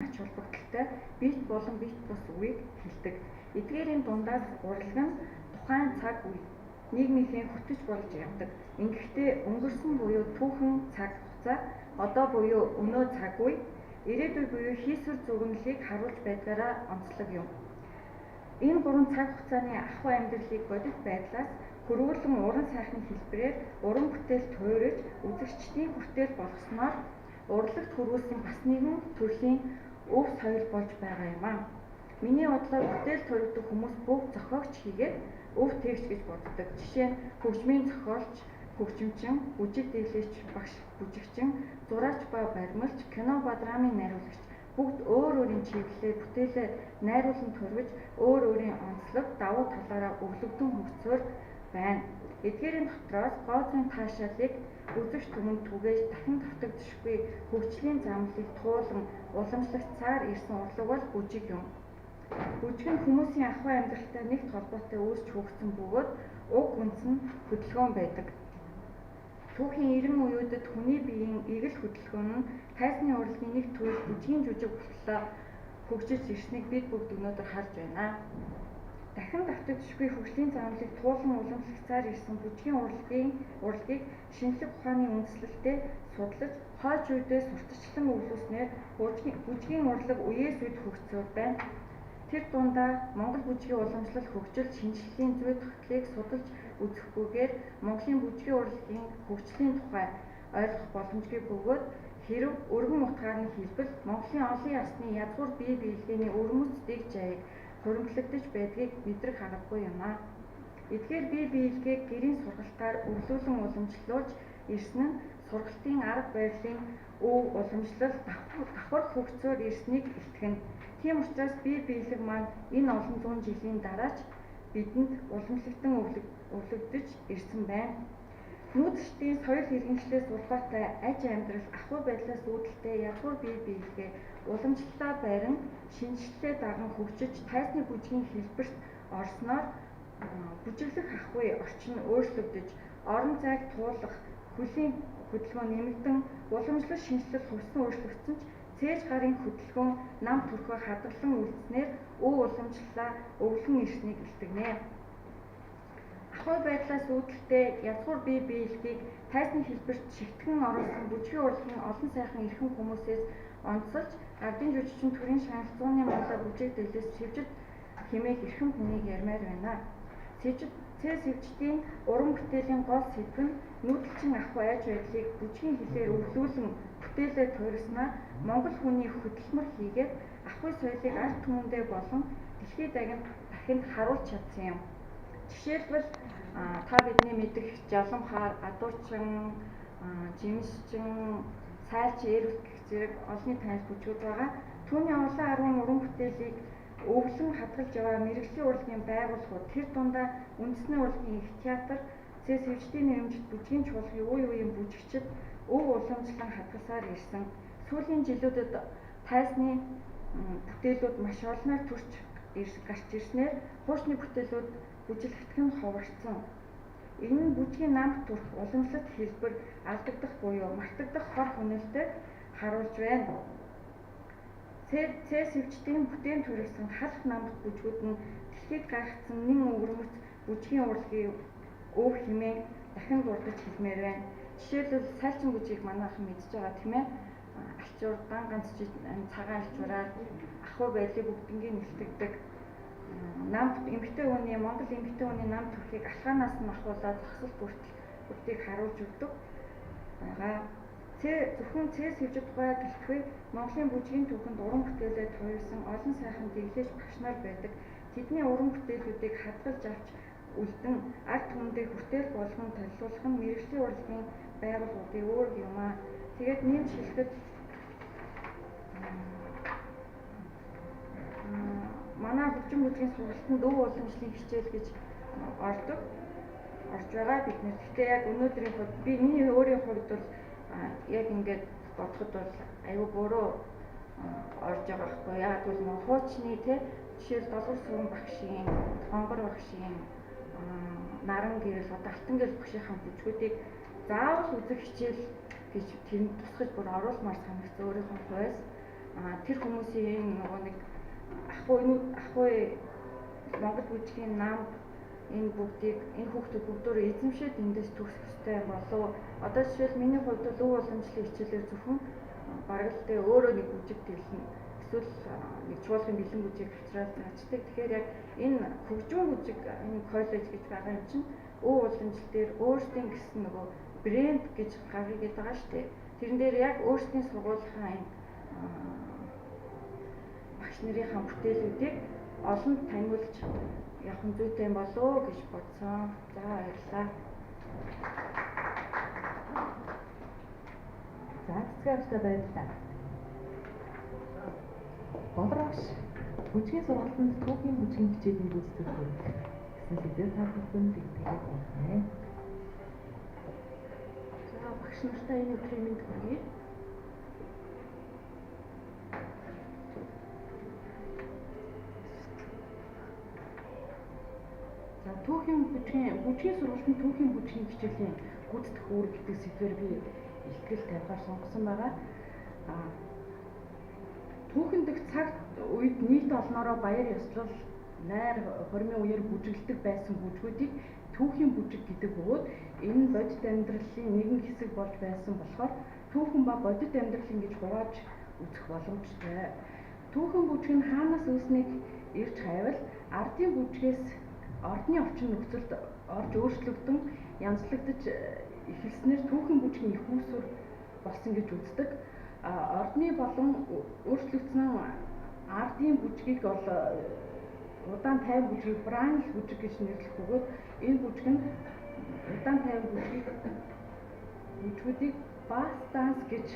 Ач холбогдолтой бит болон бит бус үгийг хэлдэг. Эдгээрийн дундаас урлаг нь тухайн цаг үе нийгмийнхээ хөтөч болж явдаг. Ингэхдээ өнгөрсөн буюу түүхэн цаг хугацаа, одоо буюу өнөө цаг үе, ирээдүй буюу хийсвэр дүгнэлийг харуулж байдгаараа онцлог юм. Энэ гурван цаг хугацааны ахуй амьдралыг бодит байдлаас хөрвүүлэн уран сайхны хэлбэрээр уран бүтээл туурвиж үзэгчдийн хүртээл болгосноор урлагт хөрвүүлсэн бас нэгэн төрлийн өв соёл болж байгаа юм аа. Миний бодлоор бүтээл туурвидаг хүмүүс бүгд зохиогч хийгээд өв тээгч гэж боддог. Жишээ нь хөгжмийн зохиолч, хөгжимчин, бүжиг дэглэгч, багш, бүжигчин, зураач ба баримлч, кино ба драмын найруулагч бүгд өөр өөрийн чиглэлээр бүтээлээ найруулан туурвиж өөр өөрийн онцлог, давуу талаараа өвлөгдөн хөгжсөөр байна. Эдгээрийн дотроос гоо зүйн таашаалыг үзэгч түмэнд түгээж дахин давтагдашгүй хөгжлийн замналыг туулан уламжлагдсаар ирсэн урлаг бол бүжиг юм. Бүжиг нь хүмүүсийн ахуй амьдралтай нэгт холбоотой үүсч хөгжсөн бөгөөд уг үндэс нь хөдөлгөөн байдаг. Түүхийн эрен үеүүдэд хүний биеийн эргэл хөдөлгөөн нь тайзны урлагийн нэг төрөл бүжгийн жүжиг болтлоо хөгжиж ирснийг бид бүгд өнөөдөр харж байна. Дахин давтагдашгүй хөгжлийн замналыг туулан уламжлагдсаар ирсэн бүжгийн урлагийг шинжлэх ухааны үндслэлтэй судлаж, хойч үедээ сурталчлан өвлүүлснээр бүжгийн урлаг үеэс үед хөгжсөөр байна. Тэр дундаа Монгол бүжгийн уламжлал хөгжил шинжлэлийн зүй тогтлыг судалж үзэхгүйгээр Монголын бүжгийн урлагийн хөгжлийн тухай ойлгох боломжгүй бөгөөд хэрэв өргөн утгаар нь хэлбэл Монголын олон ясны язгуур бие биелгээний өвөрмөц дэг жаяг хуримтлагдаж байдгийг мэдрэх аргагүй юм аа. Эдгээр бие биелгээг гэрийн сургалтаар өвлүүлэн уламжлуулж ирсэн нь сургалтын арга барилын өв уламжлал давхар хөгжсөөр ирснийг илтгэнэ. Тийм учраас бие биелэг маань энэ олон зуун жилийн дараа ч бидэнд уламжлагдсан өвлөгдөж ирсэн байна. Нүүдэлчдийн соёл иргэншлээс улбаатай аж амьдрал, ахуй байдлаас үүдэлтэй язгуур бие биелгээ уламжлалаа барин шинэчлэлээ даган хөгжиж тайзны бүжгийн хэлбэрт орсноор бүжиглэх ахуй орчин өөрчлөгдөж, орон зайг туулах, хөлийн хөдөлгөөн нэмэгдэн, уламжлал шинэчлэл хувьсан өөрчлөгдсөн ч цээж гарын хөдөлгөөн нам төрхөө хадгалан үлдсэнээр өв уламжлалаа өвлөн ирснийг илтгэнэ. Ахуй байдлаас үүдэлтэй язгуур бие биелгийг тайзны хэлбэрт шигтгэн оруулсан бүжгийн урлагийн олон сайхан эрхэм хүмүүсээс онцолж ардын жүжигчин төрийн шагнал зууны муулаа бүжиг дэглээс сэвжид хэмээх эрхэм хүнийг ярмаар байна. Сэвжидийн уран бүтээлийн гол сэдэв нь нүүдэлчин ахуй аж байдлыг бүжгийн хэлээр өвлүүлэн бүтээлээ туурвиснаар Монгол хүний хөдөлмөр хийгээд ахуй соёлыг ард түмэндээ болон дэлхий дахинд харуулж чадсан юм. Жишээлбэл та бидний мэдэх Жаламхаар, Адуучин, Жимсчин, Сайлч, Эрвэлт гэх зэрэг олонний танил бүжгүүд байгаа. Түүний олон арван уран бүтээлийг өвлөн хадгалж яваа мэргэжлийн урлагийн байгууллагууд тэр дундаа үндэсний урлагийн их театр, Сэвжидийн нэрэмжит бүжгийн чуулгын үе үеийн бүжигчид өв уламжлан хадгалсаар ирсэн. Сүүлийн жилүүдэд тайзны бүтээлүүд маш олноор төрч гарч ирснээр хуучны бүтээлүүд бүжиглэгдэх нь ховорцсон. Энэ нь бүжгийн нам төрх уламжлалт хэлбэр алдагдах буюу мартагдах хор хөнөөлтөй харуулж байна. Сэвжидийн бүтээн туурвисан халах намбат бүжгүүд нь дэлхийд гайхагдсан нэн өвөрмөц бүжгийн урлагийн өв хэмээн дахин дурдаж хэлмээр байна. Жишээлбэл сайлчин бүжгийг манайхан мэдж байгаа тийм ээ. Алчуур дан ганц цагаан алчуураар ахуй байдлыг бүгднийг нэлтэгдэг. Нам эмэгтэй хүний Монгол эмэгтэй хүний нам төрхийг алхаанаас нь ахуулаад зогсол бүртэл бүгдийг харуулж өгдөг байгаа. Зөвхөн Сэвжид тухай гэлтгүй Монголын бүжгийн түүхэнд уран бүтээлээ туурвисан олон сайхан дэглээч багш нар байдаг. Тэдний уран бүтээлүүдийг хадгалж авч үлдэн ард түмэндээ хүртээл болгон танилцуулах нь мэргэжлийн урлагийн байгууллагуудын үүрэг юм аа. Тэгээд нэмж хэлэхэд манай хөгжим бүжгийн сургалтанд өв уламжлалын хичээл гэж ордог орж байгаа бид нэр. Гэхдээ яг өнөөдрийн хувьд би миний өөрийн хувьд бол яг ингээд бодоход бол аюу буруу орж байгаа байхгүй. Яг гэвэл нөгөө хуучны те жишээл Долгор сүрэн багшийн, Хонгор багшийн, Наран гэрэл одоо Алтан гэрэл багшийнхаа бүжгүүдийг заавал үзэх хичээл гэж тэнд тусгаж бүр оруулмаар санагдсан өөрийнхөө хувьас. Тэр хүмүүсийн нөгөө нэг ахгүй Монгол бүжгийн нам энэ бүгдийг энэ хүүхдүүд бүгдөө эзэмшээд эндээс төгсөх ёстой юм болов. Одоо жишээл миний хувьд бол өв уламжлалын хичээлээр зөвхөн бараг л тэ өөрөө нэг бүжиг тэглэнэ. Эсвэл нэг чуулгын бэлэн бүжиг авчираад заачдаг. Тэгэхээр яг энэ хөгжүүн бүжиг энэ коллеж гэж байгаа юм чинь өв уламжлал дээр өөрсдийн гэсэн нөгөө брэнд гэж гаргая гэдэг байгаа шүү дээ. Тэрэн дээр яг өөрсдийн сургуулийнхаа энэ багш нарынхаа бүтээлүүдийг олонд таниулж явах нь зүйтэй юм болов уу гэж бодсон. За баярлалаа. За цэцгээ авчтай баярлалаа. Болроош бүжгийн сургалтанд түүхийн бүжгийн хичээлийн гүйцэтгэх гэсэн сэдвээр та бүхэн тэгтгээд байна. За багш нартай энэ өдрийн мэнд хүргэе. За түүхийн бүжгийн сургалтанд түүхийн бүжгийн хичээлийн гүйцэтгэх үүрэг гэдэг сэдвээр би ихтгэл тавихаар сонгосон байгаа. Түүхэн дэх цаг үед нийт олноороо баяр ёслол, найр хормын үеэр бүжиглэдэг байсан бүжгүүдийг түүхийн бүжиг гэдэг бөгөөд энэ нь бодит амьдралын нэгэн хэсэг болж байсан болохоор түүхэн ба бодит амьдрал ингэж хувааж үзэх боломжтой. Түүхэн бүжиг нь хаанаас үүснийг ирж хайвал ардын бүжгээс ордны орчин нөхцөлд орж өөрчлөгдөн янзлагдаж эхэлснээр түүхэн бүжгийн их үүсвэр болсон гэж үздэг. Ордны болон өөрчлөгдсөн ардын бүжгийг бол удаан тайван бүжгийг бранл бүжиг гэж нэрлэх бөгөөд энэ бүжиг нь удаан тайван бүжгүүдийг бас данс гэж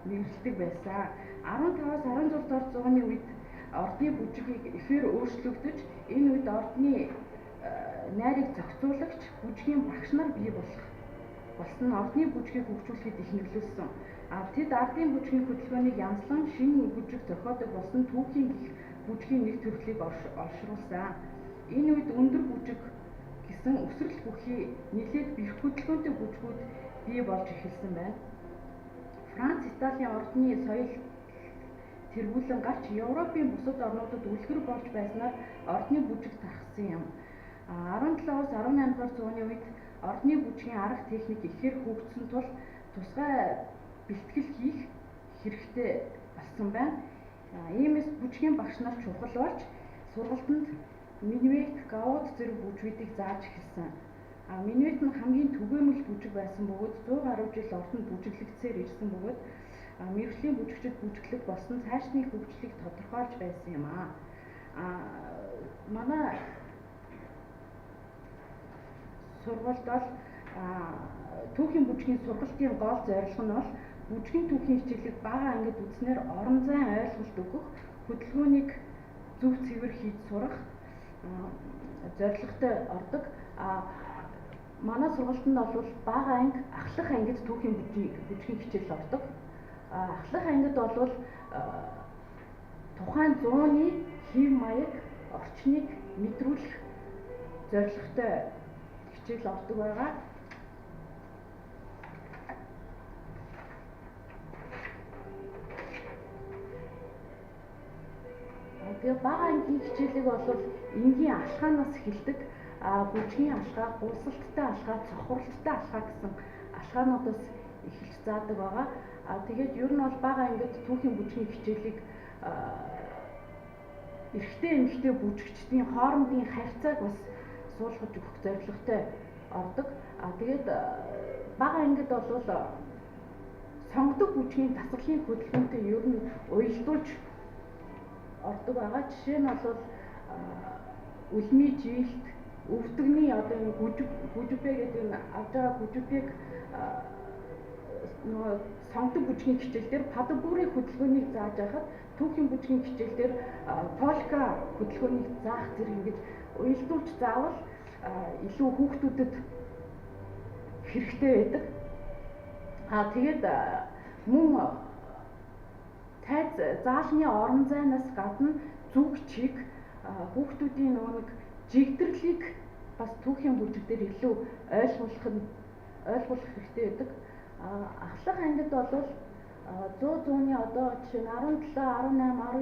нэрлэдэг байсан. 15-аас 16 дугаар зууны үед ордны бүжгийг ихээр өөрчлөгдөж энэ үед ордны найрыг зохицуулагч бүжгийн багш нар бий болох болсон нь ордны бүжгийг хөгжүүлэхэд их нөлөөлсөн. Тэд ардын бүжгийн хөдөлгөөнийг янзлан шинэ бүжиг зохиодог болсон түүхийн гих бүжгийн нэг төрлийг олшруулсан. Энэ үед өндөр бүжиг гэсэн өсрөл бүхий нэлээд бэрх хөдөлгөөнтэй бүжгүүд бий болж эхэлсэн байна. Франц, Италийн ордны соёл тэргүүлэн гарч Европын бусад орнуудад үлгэр болж байснаар ордны бүжиг тархсан юм. 17-аас 18 дугаар зууны үед ордны бүжгийн арга техник ихээр хөгжсөн тул тусгай бэлтгэл хийх хэрэгтэй болсон байна. Иймээс бүжгийн багш нар чухал болж сургалтанд минвет, гаут зэрэг бүжгүүдийг зааж эхэлсэн. Минвет нь хамгийн түгээмэл бүжиг байсан бөгөөд 100 гаруй жил ордонд бүжиглэгдсээр ирсэн бөгөөд мэргэжлийн бүжигчид бүжиглэх болсон цаашны хөгжлийг тодорхойлж байсан юм аа. Манай сургуульд бол түүхийн бүжгийн сургалтын гол зорилго нь бол бүжгийн түүхийн хичээлийг бага ангид үзснээр орон зайн ойлголт өгөх, хөдөлгөөнийг зөв цэвэр хийж сурах зорилготой ордог. Манай сургалтанд бол бага анги, ахлах ангид түүхийн бүжгийн хичээл ордог. Ахлах ангид бол тухайн зууны хэв маяг, орчныг мэдрүүлэх зорилготой хичээл ордог байгаа. Тэгээ бага ангийн хичээлийг бол энгийн алхаанаас эхэлдэг. Бүжгийн алхаа, гулсалттай алхаа, цохирлттай алхаа гэсэн алхаануудаас эхэлж заадаг байгаа. Тэгээд ер нь бол бага ангид түүхийн бүжгийн хичээлийг эрэгтэй эмэгтэй бүжигчдийн хоорондын харьцааг бас суулгаж өгөх зорилготой ордог. Тэгээд бага ангид бол сонгодог бүжгийн дасгалын хөдөлгөөнтэй ер нь уялдуулж ордог байгаа. Жишээ нь бол үлмий жилт, өвдөгний одоо энэ гүжибэ гэдэг энэ авж байгаа гүжибэг нөгөө сонгодог бүжгийн хичээл дээр падбүрийн хөдөлгөөнийг зааж байхад түүхийн бүжгийн хичээл дээр полька хөдөлгөөнийг заах зэрэг ингэж уялдуулж заавал илүү хүүхдүүдэд хэрэгтэй байдаг. Тэгээд мөн тайз заалны орон зайнаас гадна зүг чиг хүүхдүүдийн нөгөө нэг жигдэрлийг бас түүхийн бүжиг дээр илүү ойлгуулах хэрэгтэй байдаг. Ахлах ангид бол 100 100-ны одоо жишээ нь 17, 18,